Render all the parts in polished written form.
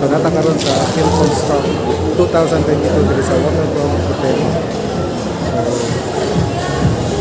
So naa ta karon sa Philconstruct 2022 diri sa Waterfront Hotel.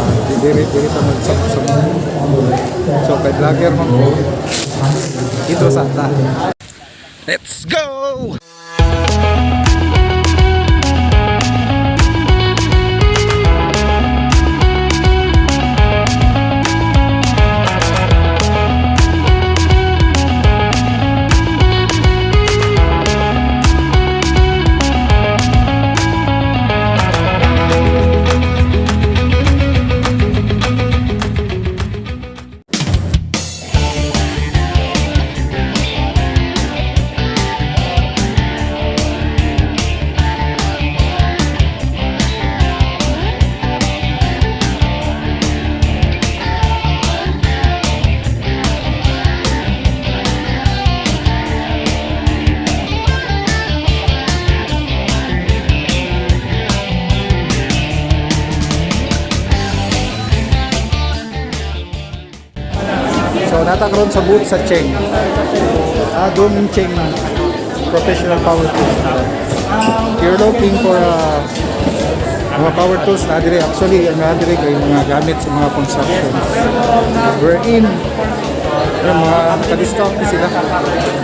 So diri diri ta mag sa. So kay vlogger man ko dito sa ta. Let's go! So naa ta karon sa booth sa Cheng. Dong Cheng Professional Power Tools. If you're looking for mga power tools na dire, actually ang naa dire kay mga gamit sa mga constructions. We're in yung mga naka-discount din sila.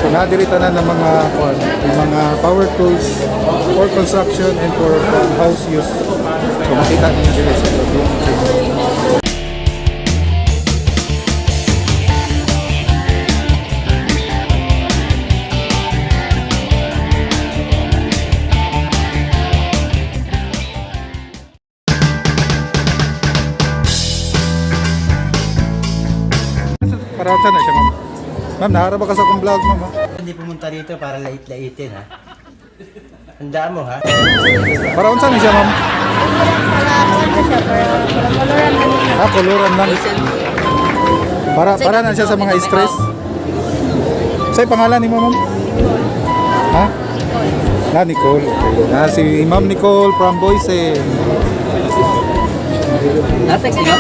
So naa dire tanan ng mga kuan, yung mga power tools for construction and for house use. So makita niyo dire sa Dong Cheng. Para saan na siya, ma'am? Ma'am, naharap ka sa akong vlog, ma'am, ha? Hindi pumunta rito para lait-laitin, ha? Handaan mo, ha? Para unsa na siya, ma'am? Ah, koloran lang. Para para na siya sa mga stress. Sa'y pangalan ni mo, ma'am? Ha? Na Nicole. Okay. Na si Ma'am Nicole from Boise. Latex, di ba?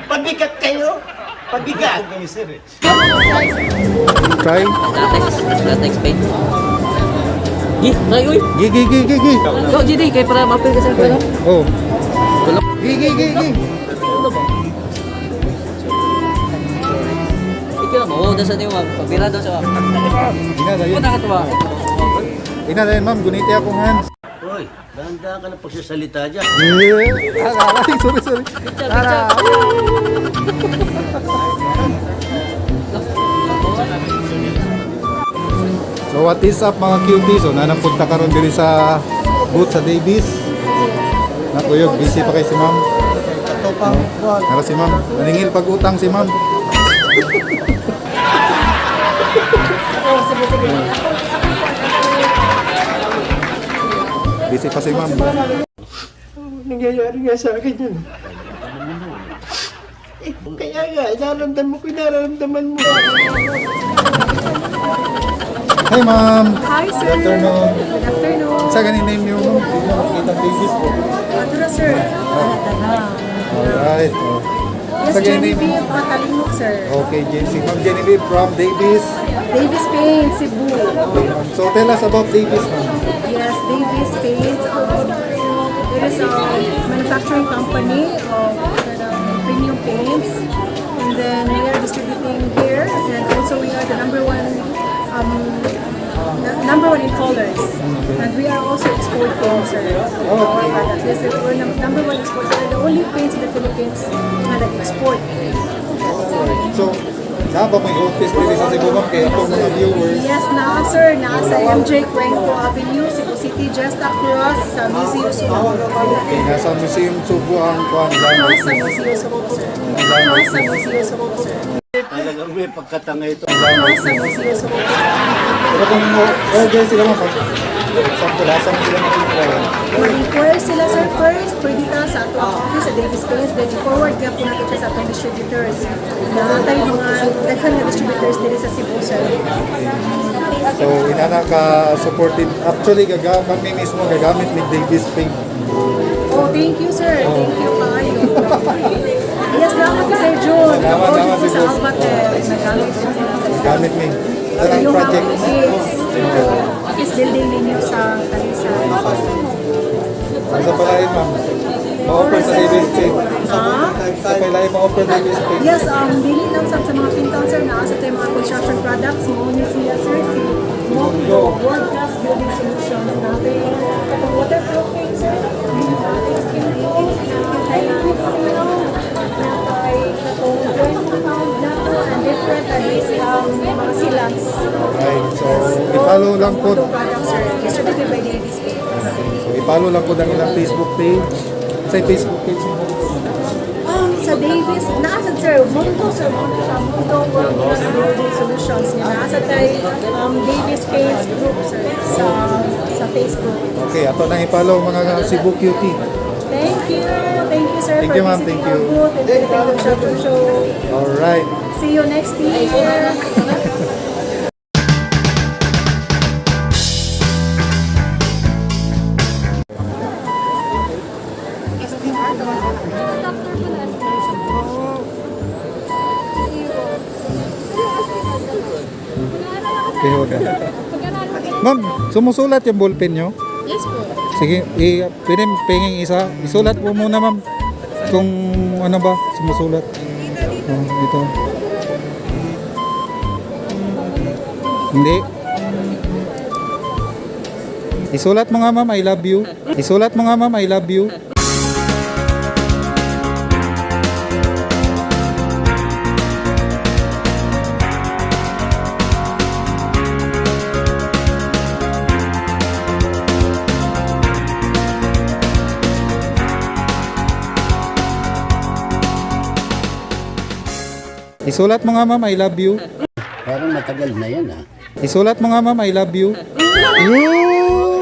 Pabigat kayo! Pabigat! Try. Latex, latex paint. Gi, try uy. Gi gi gi gi gi. Go, GD, kay para mapil ka sa pera. Oh. Gi gi gi gi. Ano ba? Ikaw na mo, oh, nasa niyo, ma'am. Pabira daw siya, ma'am. Ina na yun. Punta ka tuwa. Ina na yun, ma'am. Guniti akong hands. Hoy, dahan-dahan ka ng pagsasalita dyan. Yeah. Ah, sorry, sorry. Picture, picture. So what is up, mga cuties? So nanampunta karon diri sa booth sa Davis. Nakuyog, busy pa kay si ma'am. Nara si ma'am. Naningil pag-utang si ma'am. Busy pa si ma'am. Nangyayari nga sa akin yun. Eh, kaya nga, nararamdaman ko, nararamdaman mo. Hi, ma'am. Hi, sir. Good afternoon. Good afternoon. Sa ganin name niyo, ma'am? Hindi na makita ang Davis po. Ato na, sir. Alright. Oh. Yes, Sa ganin name? Genevieve Matalimok, sir. Okay, JC. Ma'am Genevieve from Davis. Davis Paint, Cebu. Okay, ma'am. So tell us about Davis, ma'am. Yes, Davis Paint. It is a manufacturing company of premium paints. And then we are distributing here. And also we are the number one in colors. And we are also exporting, sir. Our products. Yes, sir, we're number one exporter. We're the only paints in the Philippines na nag-export. Alright. So, naa ba may office diri sa Cebu, ma'am? Kaya itong mga viewers. Yes, naa, sir, naa sa MJ Cuenco Avenue, Cebu City, just across sa Museo Subo. Okay, nasa Museum Subo ang kuan lang. Across sa Museo Subo, sir. Across sa Museo Subo, sir. Talagang may pagkatanga ito. Across sa Museo Subo, sir. Pero kung order sila, ma'am, pag example, asa mo sila mag-inquire? Mag-inquire sila, sir, first. Pwede ta sa ato ang office sa Davis Paints. Then forward ka po natin siya sa atong distributors. Naa tay mga daghan nga distributors diri sa Cebu, sir. So, inana ka supportive. Actually, kami mismo gagamit ni Davis Paint. Oh, thank you, sir. Thank you kaayo. Yes, naman si Sir June. Salamat, Ako naman po si sa Boss. Albatel. Nagamit din sila sa Gamit ni. Sa Anong inyong project? Office, office building ninyo sa Talisay. Sa palain, ma'am. Ma-offer sa Davis Paint. Ah? Sa palain, ma-offer Davis Paint. Yes, dili lang sa mga pintown, sir, naa sa tayong mga construction products mo ni siya, sir, si Mokdo World Class Building Solutions natin. Katong waterproofing, sir, skin natay seal, natay katong 20 pound nato and different mga sealants. Alright, so i-follow lang po. Mokdo products, sir, distributed by Davis Paints. So i-follow lang po ang ilang Facebook page. Sa Facebook page mo. Sa Davis, naa sad, sir, Mundo, sir, Mundo siya, Mundo World Class Building Solutions niya. Naa sad tay Davis Paints Group, sir, sa Facebook. Okay, ato nang i-follow mga Cebu Cutie. Thank you. Thank you, sir, Thank for you, ma'am. visiting Thank our you. booth and Philippine Construction Show. Alright. See you next year. Okay, hold on. Ma'am, sumusulat yung ballpen nyo? Yes po. Sige, pwede penging isa. Isulat mo muna, ma'am. Kung ano ba, sumusulat. Oh, ito. Hindi. Isulat mo nga, ma'am, "I love you." Isulat mo nga, ma'am, "I love you." Isulat mo nga, ma'am, "I love you." Parang matagal na yan ah. Isulat mo nga, ma'am, "I love you." Yoo!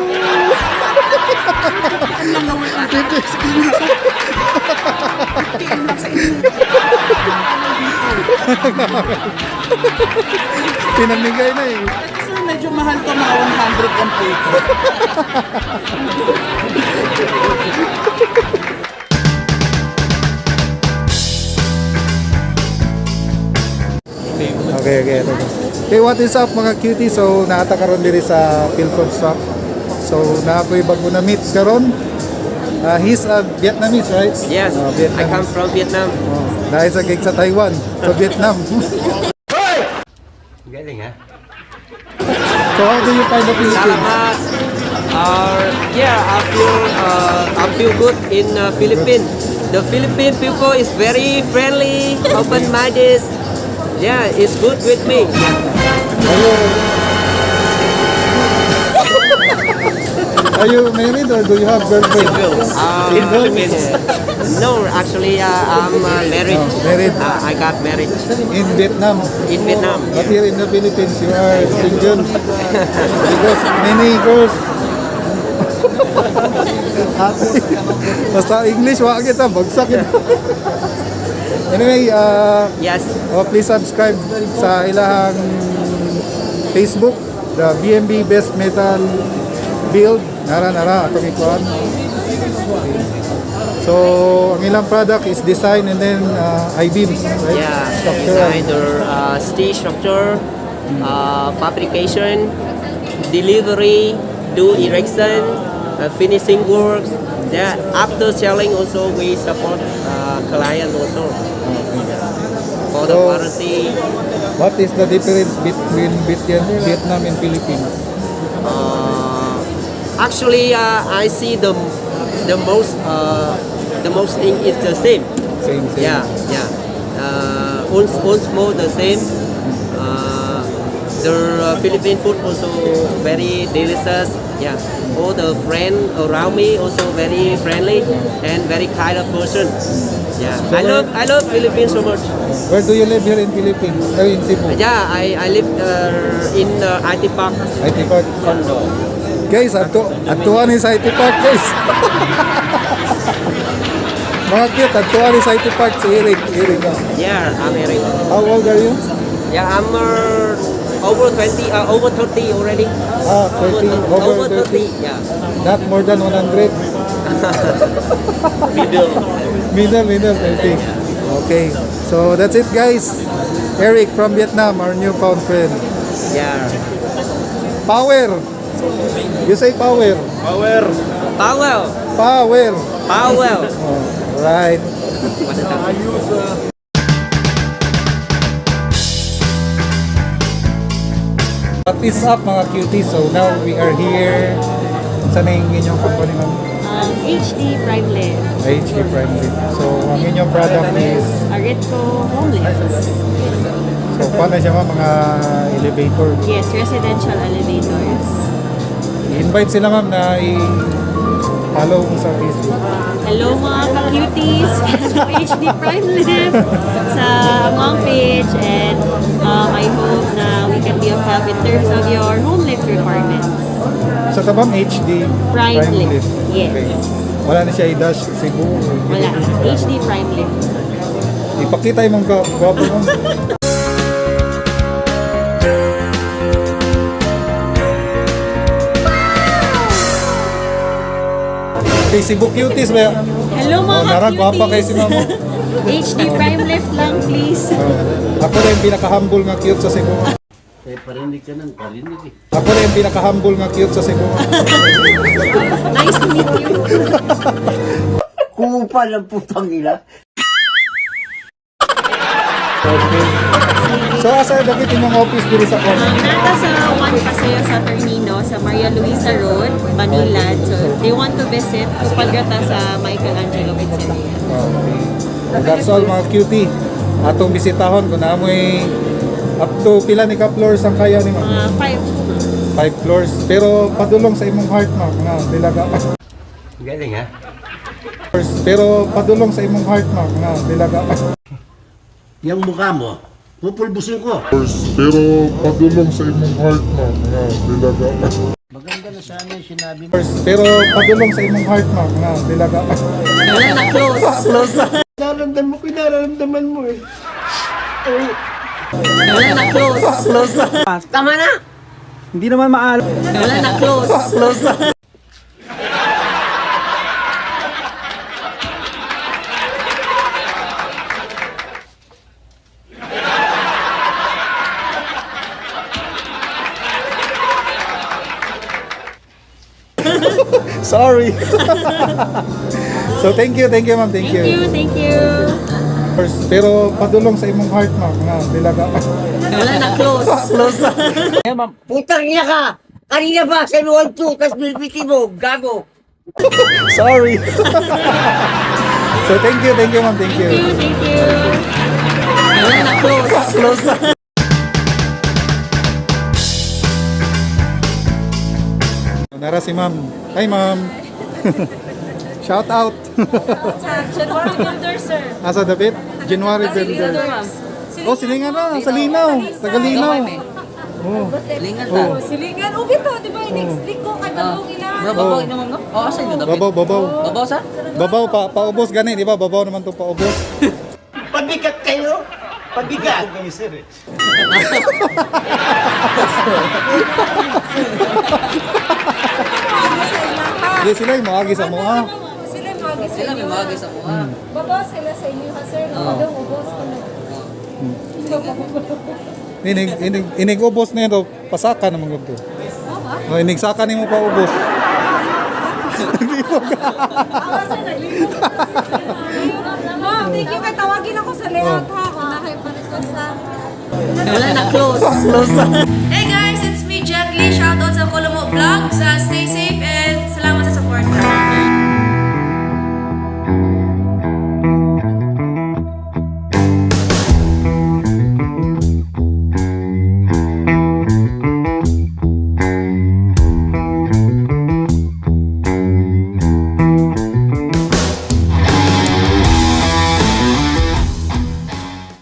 Pinamigay na eh. Sir, medyo mahal to, mga 180. Okay. Ito. Hey, what is up, mga cutie? So, naa ta karon diri sa Philconstruct. So, naa ko'y bago na meet karon. He's a Vietnamese, right? Yes, Vietnamese. I come from Vietnam. Oh, dahil sa gig sa Taiwan, sa Vietnam. Galing ha? So, how do you find the Philippines? Salamat. Yeah, I feel good in Philippines. The Philippine people is very friendly, open-minded. Yeah, it's good with me. Are you married or do you have girlfriend? In Philippines. No, actually, I'm married. Oh, married. I got married In Vietnam. In Vietnam. But here in the Philippines, you are single. Because many girls. Basta English, wa kita, bagsak kita. Anyway, oh, please subscribe sa ilahang Facebook, the BMB Best Metal Build. Nara, nara, atong ikuan. So, ang ilang product is design and then I-beams, right? Yeah, Structural. Design the steel structure, fabrication, delivery, do erection, finishing works. Yeah, after selling also we support client also for the warranty. What is the difference between Vietnam and Philippines? Actually, I see the most thing is the same. Same, same. Yeah. Almost the same. The Philippine food also very delicious. Yeah, all the friend around me also very friendly and very kind of person. Yeah, I love Philippines so much. Where do you live here in Philippines? In Cebu? Yeah, I live in IT Park IT Park. Condo. Guys, adtuan ni sa IT Park, guys. Mga cute, adtuan ni sa IT Park si Eric. Eric, ah. Yeah, I'm Eric. How old are you? Yeah, I'm over 20, over 30 already. Ah, 30, over Over 30. 30. Yeah. Not more than 100. Middle. Middle, middle, 30. Okay. So, that's it, guys. Eric from Vietnam, our newfound friend. Yeah. Power. You say power. Power. Power. Power. Oh, right. What is up, mga cuties? So now we are here. Sa na yung inyong company, ma'am? HD Prime Lift, HD Prime Lift. So ang inyong product is, Aritco Home Lifts. So paano siya, ma'am, mga elevator? Yes, residential elevators. I-invite sila, ma'am, na i-follow mo sa Facebook. Hello mga ka-cuties! HD Prime Lift sa among page and I hope na we can be of help in terms of your home lift requirements. Sa tabang HD Prime Lift. Yes. Okay. Wala na siya i-dash Cebu. Wala. HD Prime Lift. Ipakita yung mga gwapo mo. Kay Cebu Cuties ba? Hello mga Oh, nara, gwapa kay ka-cuties! si mama. HD Prime Lift lang please. Oh, ako na yung pinaka-humble nga cute sa Cebu. Eh, parinig ka ng parinig eh. Ako na yung pinaka-humble nga cute sa Cebu. Nice to meet you. Kupal ang putang ina. Okay. So asa dapat inyong office diri sa Con? Nata sa Juan Paseo Saturnino sa Maria Luisa Road, Banilad. So if they want to visit, Kupalgrata sa Michelangelo Pizzeria. Okay. So that's all, mga cutie. Atong bisitahon kung naamoy up to pila ni ka floors ang kaya ni ma'am? Mga 5. Five floors. Pero padulong sa imong heart, ma'am, nga pila ka Galing ha? floors. Pero padulong sa imong heart, ma'am, nga pila ka Yang mukha mo, pupulbusin ko. Pero padulong sa imong heart, ma'am, nga pila ka Maganda na sana yung sinabi mo. floors. Pero padulong sa imong heart, ma'am, nga pila ka Wala na, close. Close na. Nararamdaman mo ko, nararamdaman mo eh. Wala na, close. Close na. Tama na! Hindi naman maal. Wala na, close. Close na. Sorry. So thank you, ma'am, thank Thank you. you, thank you. First, pero padulong sa imong heart, ma'am, nga pila ka Wala na, close. Close na. Putang ina ka! Kanina ba? Sabi mo, 1, 2, tapos bilbitin mo. Gago! Sorry. So thank you, ma'am, thank you. Thank you, thank you. Wala na, close. Close na. Nara si ma'am. Hi, ma'am. Shout out. January Builder, sir. Asa dapit? January Builder. Oh, silingan na. Sa Linaw. Taga Linaw. Oh. Oh. Silingan. Ubi to, di ba? Next week ko kay Balong ila. Bro, babaw ino ma'am, no? Oh, asa inyo dapat? Babaw, babaw. Babaw sa? Babaw, pa, paubos gani, di ba? Babaw naman to paubos. Pabigat kayo! Pabigat! Hindi sila yung maagi sa mua. Sila yung mga Sila may mga sa kuha. Babaw sila sa inyo ha, sir. Balong ubos ko na. Inig, inig, inig ubos na ito, pasaka naman gud to. Oh, inig saka nimo paubos. Awa, sir, naglibog. Ma'am, thank you. Kay tawagin ako sa layout ha. Kung nakaipalitan sa. Wala na, close. Close na. Hey guys, it's me, Jet Li. Shoutout sa Kolomo Vlog. Sa stay